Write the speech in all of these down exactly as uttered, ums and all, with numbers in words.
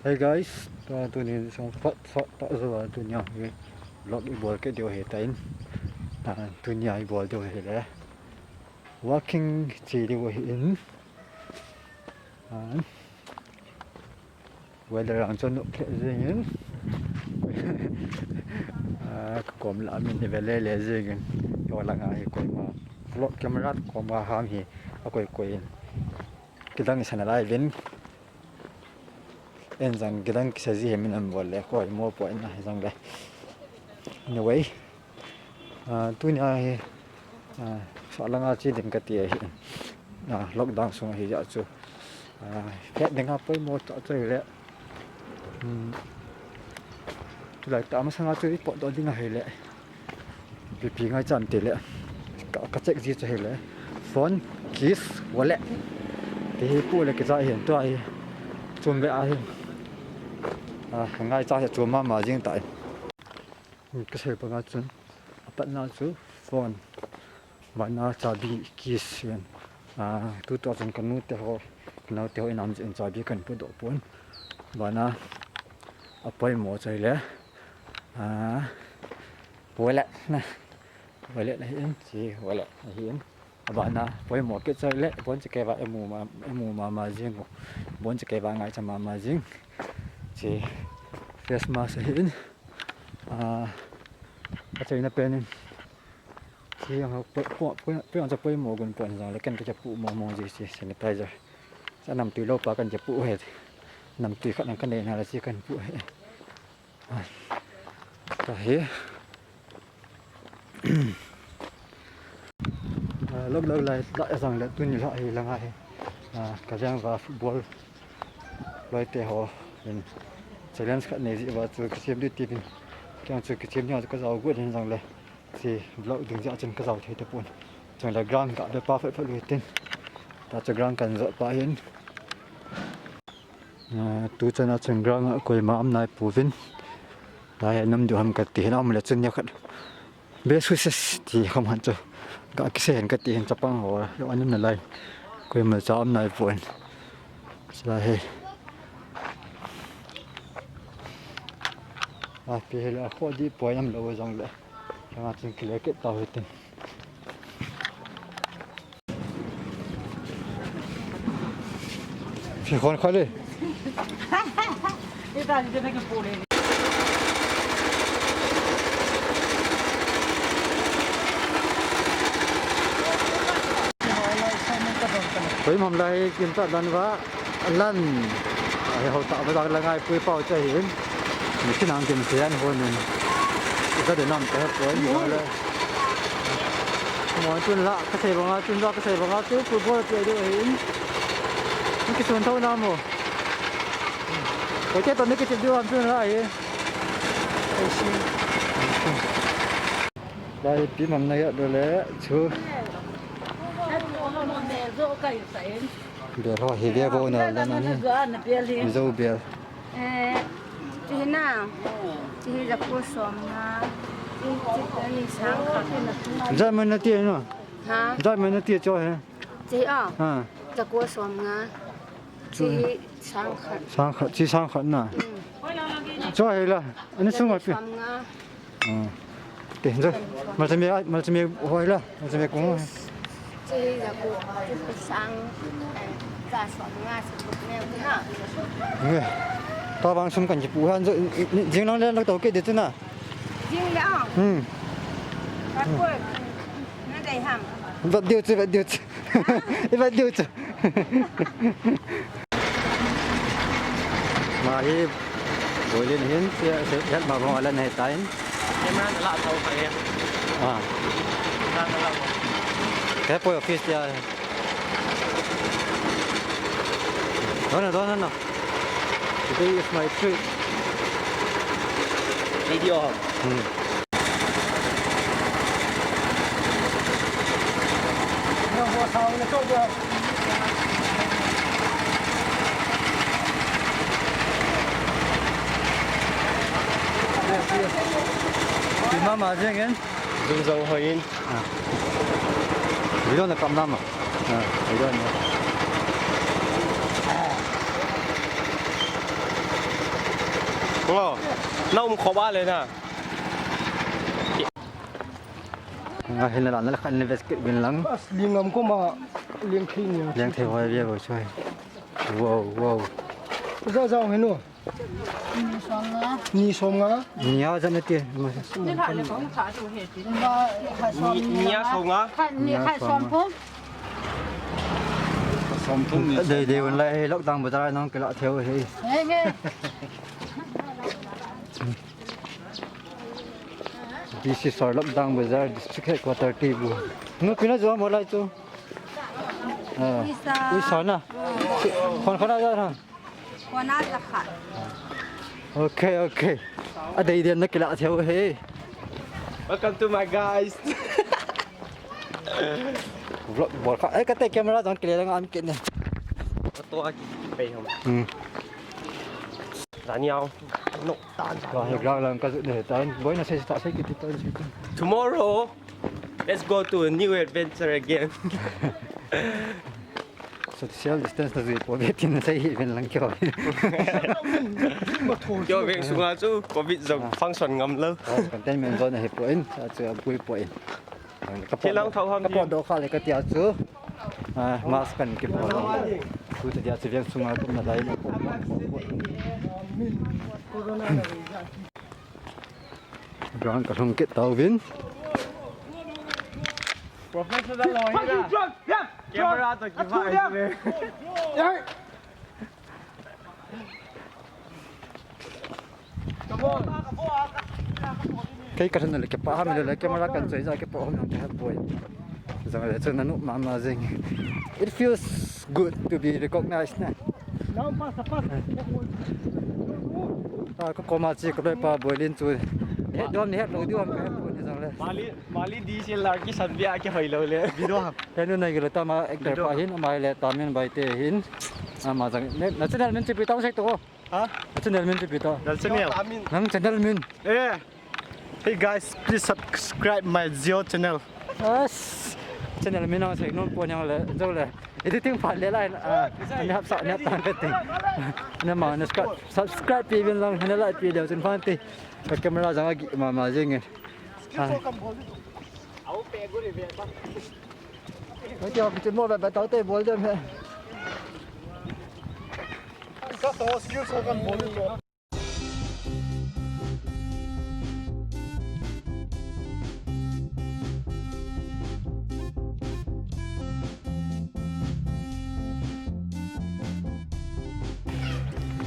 Hey guys, tua tuni song phat sot ta zo a, tunia hi vlog i bol kit diu ahi tan. Ah, tunia i bol diu hi le walking chi diu ahi in. Ah, weather ang chon nok le jing in. Ah, ka kom la min i ve le le jing in. Yo la nga hi koima vlog camera kom a ham hi a koi koi in. Kidang i sana lai vin. En jang kidang kisa ji he min an bol le, koi mo po en na he jang le. Anyway, ah, tunia hi, ah, sa langa chi ding kati ahi. Ah, lockdown sung ahi ja chu. Ah, phet ding a poimo ta chu le. Hmm. Tulai ta masanga chu i pot do ding ahi le. Ipi ngai chan ti le. Ka, ka check ji chu hi le. Phone, keys, wallet. Ti hi pu le kicha hin tua hi. Chum ve a hin. Ah, ngai cha hi chum mama jing ta. Ka sei pa nga chun. Apat na chu phone. Bana chabi keys hin. Ah, tu tua chun ka nu te ho. Ka nau te ho inam jin chabi kan pu do pon. Bana a poimo chu hi le. Ah, wallet na. Wallet ahi in, chi wallet ahi in. Abana poimo kit chu le, bon chi kei va emu ma, emu mama jing u. Bon chi kei va ngai cha mama jing. Chi face mask ahi in. Ah, a cheina pen in. Chi ang po, po, po, po ang cha poimo gun pon jang le ken ka cha pu mo mo ji chi sanitizer. Sa namtui lo pa kan cha pu he. Namtui khat nang kan nei na la chi kan pu he. Ka hi. Ah, log log lai la jang le tuni la hi la ngai. Ah, ka jang va football loi te ho in challenge khat nei ji va chu ka sem di ti bin. Kyang chu ka sem ni ka jao gu din jang le. Chi vlog ding ja chun ka jao thei ta pon. Chang le ground ka be pa phat phat lui tin. Ta chu ground kan jo pa hin. Ah, tu chana chun ground a koima um nai pouvin. Lai a nam du ham kati hin, aum le chun nia khat. Best wishes ti kham han chu. Ka kisei hen kati hin chapang ho. Lo anun na lai. Koima cha um nai pouvin. Sila he. Ah, pi he la kho di poi nam lo jong le. Changa chun kile kit ta ho tin. Phi khon kha le. Koi mam lai kin ta dan va lan. Ai ho ta ba la ngai pui pau cha hin. Ni kin ang kin sian ho nin. Ka de nam ka poi le. Mo tun la, ka sei banga, tun la, ka sei banga, tu football pe diu ahi. Ni kisun thou na mo. Ko te to ni kiti diu am tun la ahi. Lai pi mam na ya do le, chu. Bel ho hi ve vo na la na ni. Zo bel. Eh, chi hi na. Chi hi za ko som nga. Chi, chi, chi sang khat. Jai man na ti no. Ha? Jai man na ti cho he. Chi a. Ha. Za ko som nga. Chi sang khat. Sang khat, chi sang khat na. Hmm. Cho he la. Ani sung ma pi. Som nga. Ah. Te, jo. Malchame, malchame hoi la, malchame kung. Chi la ko, chi ko sang, eh, ka som nga si ko ne na. Nge. Ta bang sum kan ji pu han jo, jing lang le lak to ke de tu na. Jing le ang. Hmm. Ka ko, na dai ham. Vat diu chi, vat diu chi. Vat diu chi. Ma hi, boilin hin, si, si, het ma bong alan he tain. Camera na la thau ka he. Ah. Camera na la thau. He poi office tia. Dona, dona, no. Today is my trip. Video. Hmm. Pi mama jeng in. Zung zau hoi in. Ah. Video na kam nama. Ah, video na. Oh, na um khop a le na. Nga hin la na la khan le ves ke bin lang. As lingam ko ma ling khi ni. Leng thei hoi ve bo choi. Wow, wow. Za za henu. Ni som nga. Ni som nga. Ni a za na ti. Ni kha le kong kha tu he ti. Ba kha som. Ni a som nga. Kha ni kha som ko. Som thum ni. Dei dei un lai lockdown bazar nang kila theo he. He he. This is our lockdown bazar, district headquarter Teibu. Nu pina jo mo lai chu. Ah, Uisa. Uisa na. Khon khon a ja na. Khon a ja kha. Okay, okay. A dei den na kila theo he. Welcome to my guys. Vlog bol kha. Eh, kate camera jong kile dang am kit ne. Photo a ki pei hom. Hmm. Daniel. No, tan. Ka he ground lang ka jut ne tan. Boi na sei ta sei kiti tan sei tan. Tomorrow, let's go to a new adventure again. Social distance na jui po ve tin sei hi ven lang kyo. Kyo veng sunga chu covid jong function ngam lo. Ah, containment zone hi po in, sa chu a pui po in. Ka pon Chilang thau ham ka pon di. Do kha le ka tia chu. Ah, mask kan ki bol. Ku ta dia chu veng sunga kum na lai na kum. Ground ka lhung kit tauvin. Professional lo hi na. Camera to ki vai le. Kei ka lhun le ke pa ha mi le camera kan choi ja ke pa hom nang ke ha boi. Jang le chun nanu mama jing. It feels good to be recognized na. Now pass, pass. Ah, ka koma chi ka loi pa boi lin chu. He dom ni he lo di hom ka he po ni jang le. Mali, Mali D S L R ki san bia ke hoi lo le. Video ham. He nu nai gilo ta ma actor pa hin, amai le ta min bai te hin. Ama jang ne, na channel min chi pi tong sei to. Ha? Na channel min chi pi to. Dal channel. Nang channel min. Eh. Hey guys, please subscribe my Zio channel. Yes. Channel min nang sei non po nyang le, jo le. Editing phat le lai, ah, ani hap sa, ani hap tan pe ting. Na ma, na subscribe, subscribe pi vin lang, na like pi le chin phan ti. Ka camera jang agi ma ma jing in. Ah. Ati ho, kichun mo ba, ba tau te bol dem he. Ka to skill so kan bol to.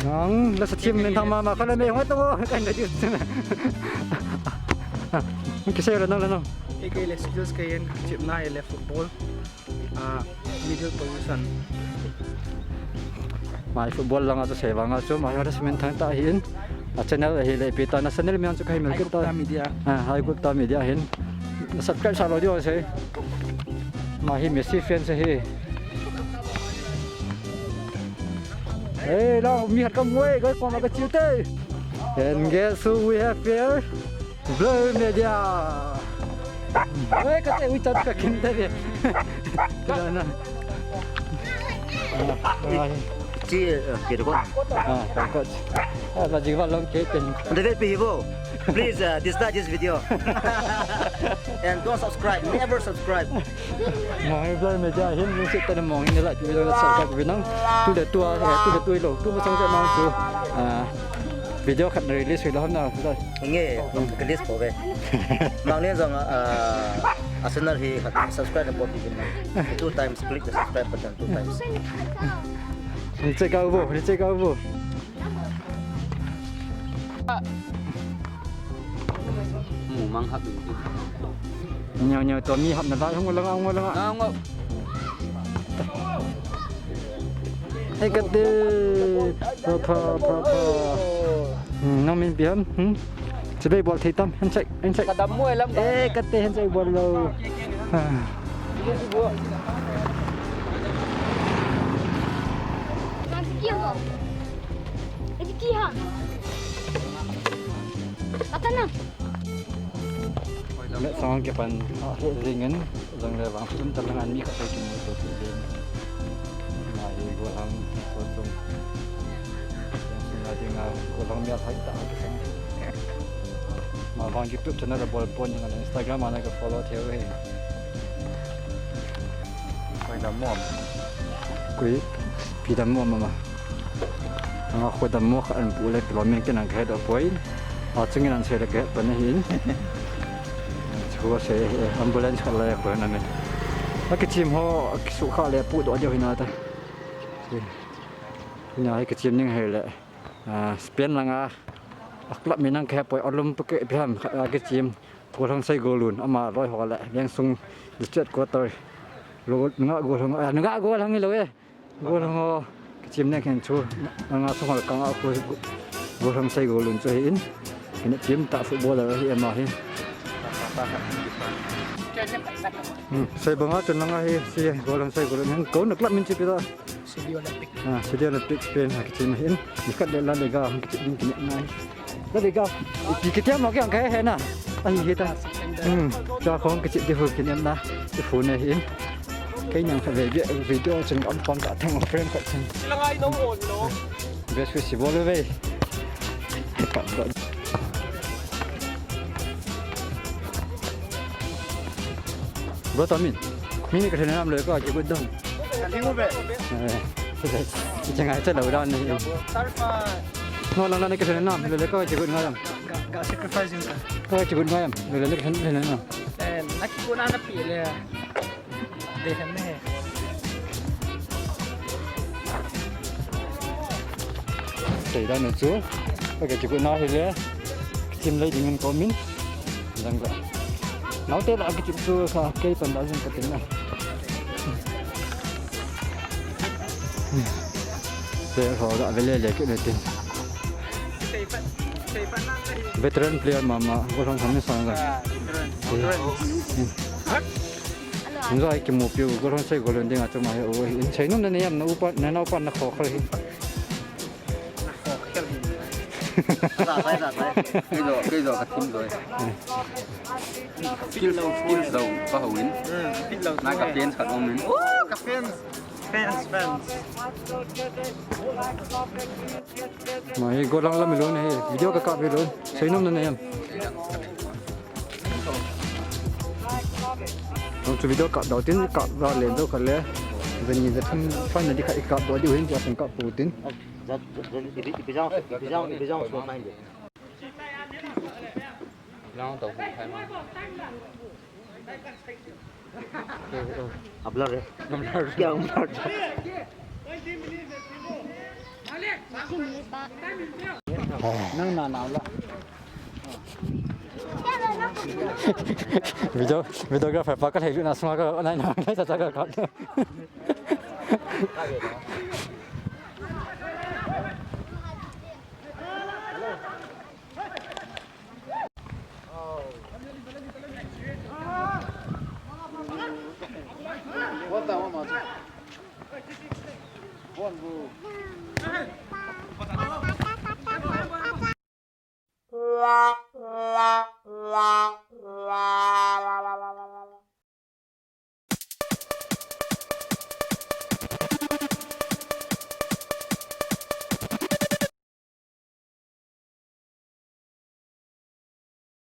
Nang, la sa team min thang mama, kala me hoi to, kan da jut. Kise la nang la nang. Ek le skills ka yen, chip na le football. Ah, middle position. Mai football langa chu sei vanga chu, mai harassment thang ta hin. A channel hi le pi ta na channel min chu ka hi mel ke ta. Haigupta Media. Ah, Haigupta Media hin. Subscribe sa lo diu sei. Mai hi Messi fan sei hi. Hey, la mi hat ka ngoi, ka koma ka chiu te. And guess who we have here? Blur Media. Oi, kate ui chat ka kin te ve. Kila na. Chi, eh, ke ko. Ah, ke ko. Ah, ba jing ba long ke pen. Ante ve pi vo. Please, uh, dislike this video. And don't subscribe. Never subscribe. Mong hi Blur Media hin, min sit ta na mong hin like video subscribe ve nang. Tu le tu a, eh, tu le tu lo. Tu ma sang ja mang tu. Ah, video khat na release ve lo ham na. Nge, release po ve. Mang len jong, ah, a channel hi khat subscribe na po pi na. Two times, click the subscribe button two times. Ni check out vo, ni check out vo. Mu mang hap ding. Nyo, nyo, to mi hap na lai, hung langa, hung langa. Ah, hung. Hey, kate. Pha, pha, pha, pha. Hmm, nang min pi ham? Hmm? Chibai bol thei tam, handshake, handshake. Ka dam mo lam. Eh, kate handshake bol lo. Ah. Ati ki ham? Ata na. Met sang kipan a he jing in, jong le vang film ta lang an mi khat kimu to ti jing. Mai hi go lang so chung. Yang sung a Dinga, golhang mel hai ta, kisang. Mavang YouTube channel abol pon, hinga Instagram a na ka follow thei uve. Koi dam mo? Koi, pi dam mo mama. Anga kho dam mo khat an pu le kilomin ken an ka het poi. A chungin an sei le ka het pan ahin. Chu sei, eh, ambulance khat la ko na men. A kichim ho, a kisu kha le pu do jo hina ta. Hina hi kichim ning hei le. Ah, Spain langa, a club min ang ka he poi, Olympic ipi ham, ah, kichim, Golhang Sei Golun, ama loi ho le, Vengsung District Quarter, lo, nga Golhang, ah, nga Golhang lo e, Golhang ho, kichim ne khen chu, nga sung ho kanga ko, Golhang Sei Golun chu hi in, in team ta footballer hi ama hi. Hmm, sei banga chun langa hi, si Golhang Sei Golun, ko na club min chi pi ta. City Olympic. Ah, City Olympic Spain, ha, kichim hin. Ni khat le La Liga, kichim din kinem na. La Liga, ki, kitia mo kiang kai he na. Ai, he ta. Hmm, cha khong kichim di hu kinem na. Di hu ne hin. Kei nang kha ve, ve, video chun am pam ta thang frame khat chun. Sila ngai no on no. Best ku si bol ve. Pat dot. Bro, Tamin. Mini ka thena nam le ko, ki gudong. Ka liu be. Eh, ita ngai ta lo dan ni. Tarpa. No, lang lang ka thena nam le ko, ki gud ngayam. Ga, ga sacrifice yung ka. Ko, ki gud ngayam. Le le ka thena nam. Eh, naki ko na na pi le. De hem ne. Sei dan chu. Ka ki gud na hi le. Team lei dingin ko min. Jang la. Nau te la kichim chu kha kei pan da jing ka tin na. Te ho da vele le ki ne tin. Veteran player mama, Golhang Thamin sang la. Ah, veteran. Veteran. Njo ai kimu piu, Golhang Sei Golun dinga chu ma he o. In sei num na ne yam na upa, na na upa na kho khal hi. Za, za, za, za. Kei jo, kei jo ka thim jo. Skills, skills jo ka ho in. Hmm, skills jo. Na ka fans ka om in. Oh, ka fans. Fans, fans. Ma hi Golhang la mi lo ne hi. Video ka ka mi lo. Sei num na ne yam. Nang chu video kap dau tin, kap da len dau khat le. Veni ve thum fan na di khat i kap dau di hin, tua sin kap pu tin. Za, za, za, ipi, ipi jang, ipi jang, ipi jang so mai de. Lang tau pu khai ma. A blur re. A blur. Kya blur? Nang na na la. Video, videographer pa ka lei na sma ka nai na nai ta ta ka ka. One down, one more. One, bro.